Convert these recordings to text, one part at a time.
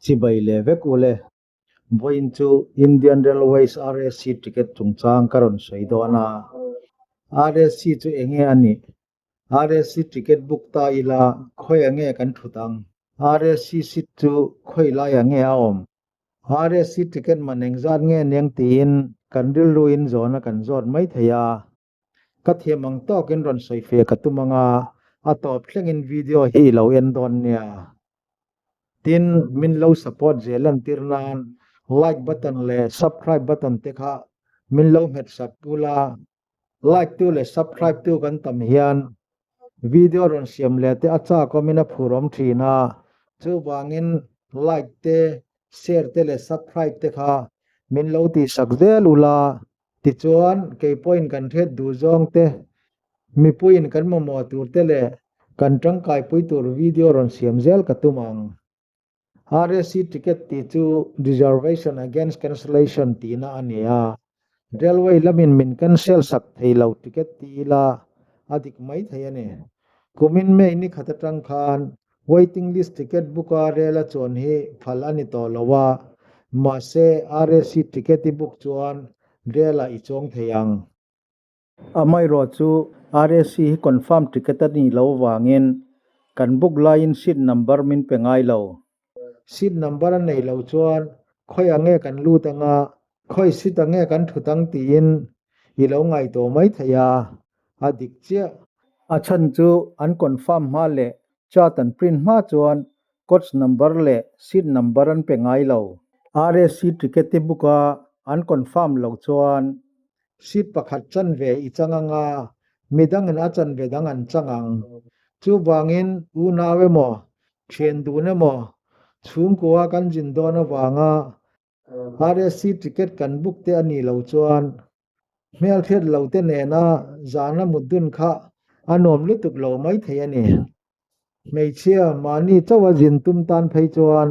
Chibai leh vek u le. Vawiin chu Indian Railways RAC ticket chungchang ka rawn sawi dawn a. RAC chu enge a nih? RAC ticket book ta ila khawi a nge kan thut ang? RAC seat chu khawi laiah nge a awm? RAC ticket man engzat nge niang tiin kan rilruin zawhna kan zawt mai thei a. Ka thiam ang tawkin rawn sawi fe ka tum ang a, a tawp thlengin video hi i lo en dawn nia. Tin, min lo support zel lantir nan like button leh subscribe button te kha min lo hmet sak ula, like tu leh subscribe tu kan tam hian video rawn siam leh te a chak awmin a phur awm thin a, chuvangin like te, share te leh subscribe te kha min lo tihsak zel ula. Tichuan, kei pawhin kan hriat duh zawng te, mipuiin kan mamawh tur te leh kan tangkaipui tur video rawn siam zel ka tum ang. RAC ticket tih chu Reservation Against Cancellation tihna a ni a, Railway lamin min cancel sak thei lo ticket ti ila a dik mai thei a ni. Kumin May ni khat atang khan waiting list ticket book a rel a chuan hi phal a ni tawh lo a, mahse RAC ticket i book chuan rel ah i chuang thei ang. Amaherawh chu RAC hi confirm ticket a nih loh avangin kan book laiin seat number min pe ngai lo. Seat number a neih loh chuan khawiah nge kan lut anga khawi seat ah nge kan thut ang tiin i lo ngaihtuah mai thei a, a dik chiah. A chhan chu an confirm hma leh chart an print hma chuan coach number leh seat number an pe ngai lo. RAC ticket te book a an confirm loh chuan seat pakhat chanve i chang anga midangin a chanve dang an chang ang. Chuvangin unau emaw, thian dun emaw, chhungkua kan zin dawn avanga RAC ticket kan book te a nih loh chuan hmelhriat lo te nena zana mut dun kha a nuam lutuk lo mai thei a ni. Hmeichhia mahni chauha zin tum tan phei chuan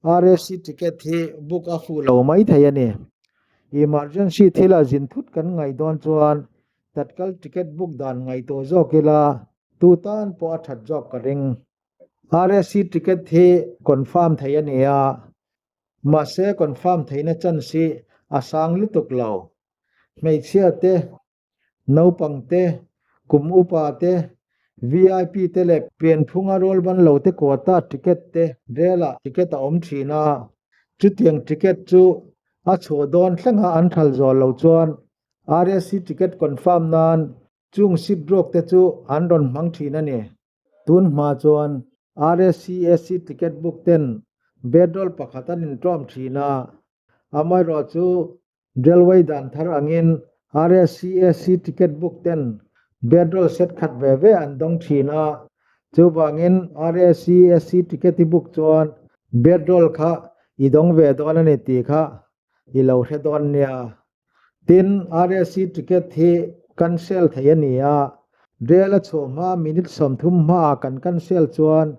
RAC ticket hi book a fuh lo mai thei a ni. Emergency thila zin thut kan ngaih dawn chuan tatkal ticket book dan ngaihtuah zawk ila tu tan pawh a that zawk ka ring. RAC ticket hi confirm thei a ni a, mahse confirm theihna chance hi a sang lutuk lo. Hmeichhia te Naupang te, kum upa te, VIP te leh pianphunga rual ban lo te quota ticket te relah ticket a awm thin a, chutiang ticket chu a chhuah dawn thlenga an thal zawh lo chuan RAC ticket confirm nan chung seat ruak te chu an rawn hmang thin a ni. Tun hma chuan RAC AC ticket book ten bedroll pakhat an inṭawm thin a, amaherawhchu chu Railway dan thar angin RAC AC ticket book ten bedroll set khat ve ve an dawng thin a, chuvangin RAC AC ticket i book chuan bedroll kha i dawng ve dawn a ni tih kha i lo hre dawn nia. Tin, RAC ticket hi cancel thei a ni a, rail a chhuah hma minute 30 hmaah kan cancel chuan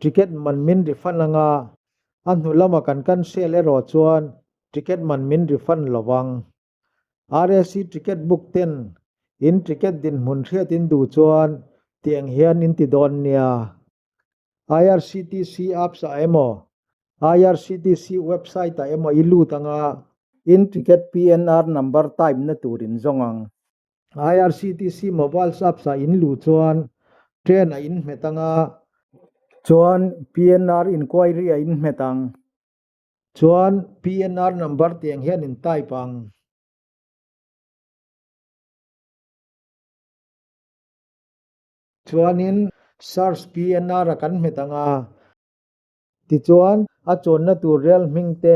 ticket man min refund anga a hnu lama kan cancel erawh chuan ticket man min refund lo vang. RAC ticket book ten in ticket dinhmun hriat in duh chuan tiang hian in ti dawn nia. IRCTC apps ah emaw IRCTC website ah emaw i lut anga in ticket PNR number type na tur in zawng ang. IRCTC mobile apps ah in luh chuan train ah in hmet anga chuan PNR inquiry ah in hmet ang. Chuan PNR number tiang hian in type ang. Chuanin search PNR a kan hmet ang a. Tichuan a chuanna tur rel hming te,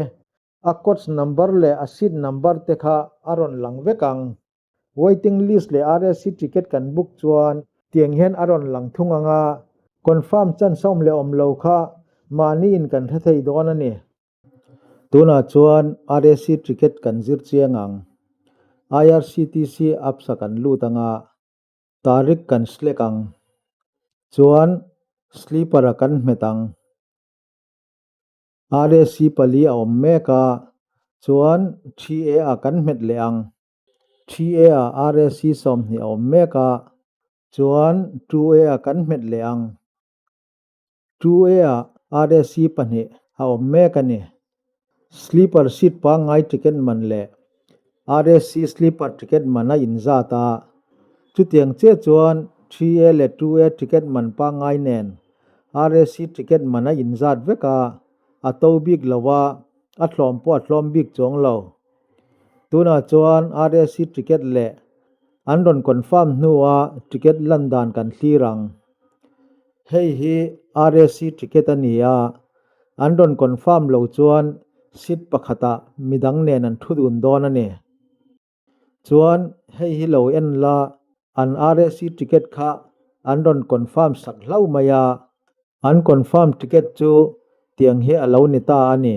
a coach number leh a seat number te kha a rawn lang vek ang. Waiting list leh RAC ticket kan book chuan tiang hian a rawn lang thung ang a, confirm chance a awm leh awm lo kha mahni in kan hre thei dawn a ni. Tunah chuan RAC ticket kan zir chiang ang. IRCTC apps a kan lut ang a, tarik kan select ang. Chuan sleeper a kan hmet ang. RAC pali a awm mek a, chuan 3A ah kan hmet leh ang. 3A ah RAC 20 a awm mek a, chuan 2A ah kan hmet leh ang. 2A ah RAC pahnih. a awm mek a ni. Sleeper seat pangngai ticket man leh RAC sleeper ticket man a inzat a, chutiang chiah chuan 3A leh 2A ticket man pangngai nen RAC ticket man a inzat vek a, a to bik lo a, a tlawm pawh a tlawm bik chuang lo. Tunah chuan RAC ticket leh an rawn confirm hnua ticket lan dan kan thlir ang. Hei hi RAC ticket a ni a, an rawn confirm lo chuan seat pakhatah midang nen an thu dun dawn a ni. Chuan hei hi lo en la, an RAC ticket kha an rawn confirm sak hlauh mai a, an confirm ticket chu tiang hi a lo ni ta a ni.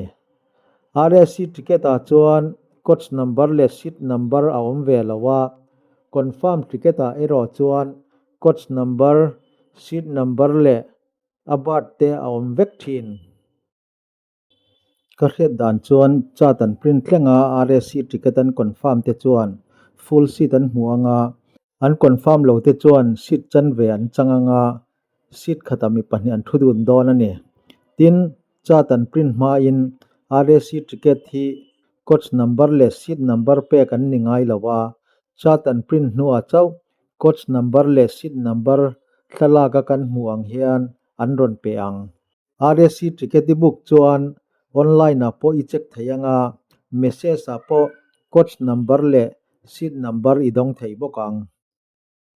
RAC ticket ah chuan coach number leh seat number a awm ve lo a, confirm ticket ah erawh chuan coach number, seat number leh a berth te a awm vek thin. Ka hriat dan chuan chart an print thleng a, RAC ticket an confirm te chuan full seat an hmu ang a, an confirm lo te chuan seat chanve an chang ang a, seat khatah mi pahnih an thu dun dawn a ni. Tin, chart an print hmain RAC ticket hi coach number leh seat number pek an ni ngai lo a, chart an print hnuah chauh coach number leh seat number thlalak a kan hmuh ang hian an rawn pe ang. RAC ticket i book chuan online ah pawh i check thei ang a, message ah pawh coach number leh seat number i dawng thei bawk ang.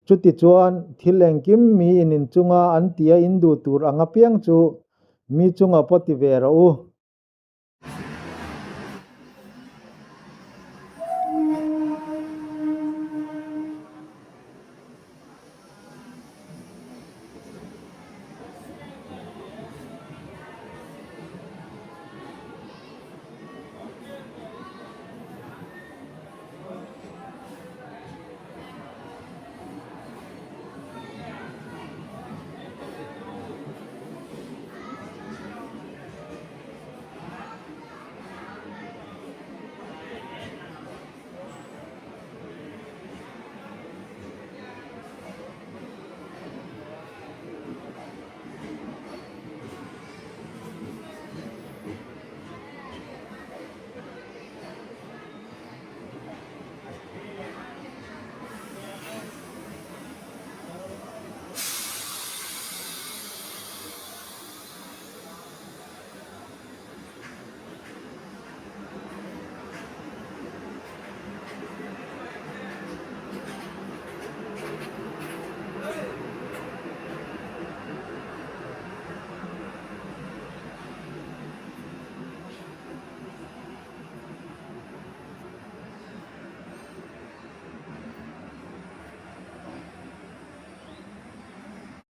Chuti chuan thil engkim mi in inchunga an tia in duh tur ang apiang chu mi chungah pawh ti ve rawh u.